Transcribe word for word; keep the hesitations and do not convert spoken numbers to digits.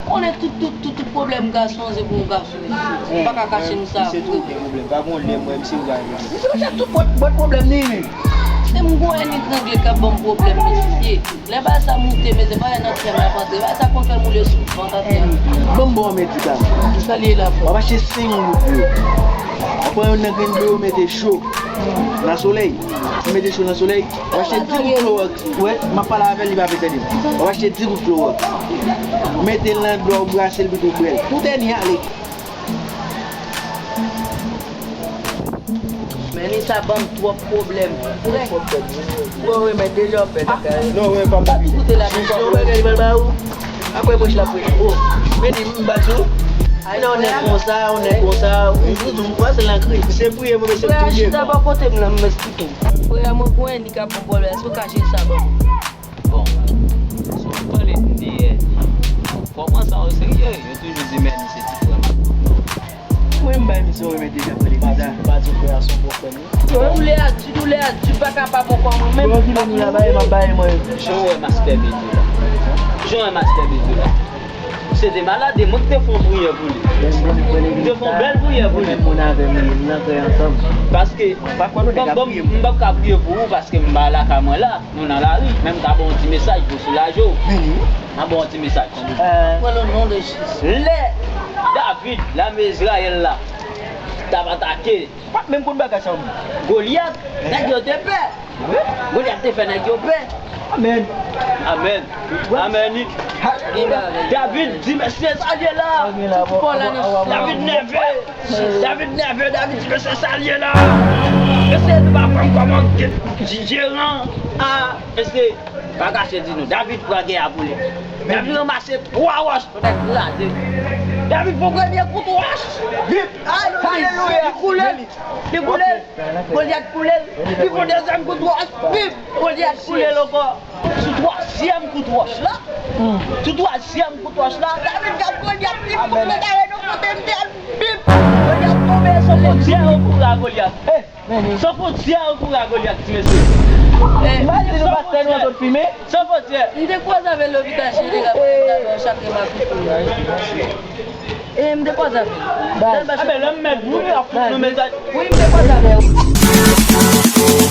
Konnen tout, tout, tout, tout pwoblèm gason, se pou yon gason. Ou pa ka kache nou sa vre. Misye tou gen pwoblèm. Pa gon lè m wè misye ou pa gen. Misye konn chak tout bòt, bòt pwoblèm li menm. Se m gon ènmi trangle k ap ban m pwoblèm, mesye. Lè bagay sa moute, mesye, pa wè nan tè m ap antre. Bagay sa konn fè m woule sou vant atè. Ban m ba w medikaman. Kisa l ye la, frè? W ap achte senk goud dlo. W ap pran youn nan grenn dlo yo, mete cho nan solèy. Ou mete cho nan solèy, w achte di gout klowòks. Wè, m ap pale avè l, li pa vle tande m. W achte di gout klowòks. Ou mete l nan dlo a, ou brase l, pito w bwè l. Tout ènmi ale. Men li sa ban m twòp pwoblèm. Frè. Bon, remèd deja w fè, kaka. Non, wè, pa m. Pa ti koute la, mesye, yon bagay li pral ba ou. Apre bouch la pou ou. Men di m bat ou. Ay, lè w nèg konsa, w nèg konsa, ou fout m pase nan kri. Se priye mwen, mesye, priye. Frè, chita bò kote m nan, m esplike w. Frè, mwen gon ènmi k ap ban m pwoblèm, èske w ka jere sa ban mwen? Bon, si w pale m de ènmi, kòman sa w serye? Yo toujou di m ènmi se ti frè m. Mwen, m bay misye remèd deja, pale konsa. Pa di frè a se yon bon frè m. Doulè a di, doulè a di, pa kapab ankò mwen menm. Bon, kile nou la, bay, m ap bay mwen. Jan w wè mastè Beto la. Jan w wè mastè Beto la. Se te malad, e mwen ki te fè yon priyè pou li. M te fè yon bèl priyè pou li. Moun avè m ye, m nan kè ansanm. Paske, m p ap ka priye pou ou, paske m pa lakay mwen la. Nou nan lari, men m ka ba w yon ti mesaj pou soulaje w. M ap ba w yon ti mesaj. Pran le non de Jezi. Lè David, lame Izrayèl la, t ap atake Golyat, nèg yo te pè. Golyat te fè nèg yo pè. Amèn. Amèn. Amèn. David di, "Mesye, sa l ye la?" David nève. David nève, David di, "Mesye, sa l ye la?" Mesye, nou pa konn kòman jeran a, mesye, pa kache di nou. David pran gè a pou li. David ranmase twa wòch, pou nèg kraze. David pran premye kout wòch. Bip! Alelouya! Li koule, li koule. Golyat koule, li pran dezyèm kout wòch. Bip! Golyat koule l ankò. Sou twazyèm kout wòch la, sou twazyèm kout wòch la, David gad Golyat, li pran gade nou kote m te al. Bip! Golyat tonbe, se fwontyè yo kouri a Golyat. Se fwontyè yo kouri a Golyat, ti mesye. Imajine nou pastè nou an sot fimen. Se fwontyè. M te kwaze avè l lopital jeneral, mwen t al fè yon chak remakite. E m te kwaze avè l. Baz. Lè m met wi, ap fout nou mesaj. Wi, m te kwaze avè l.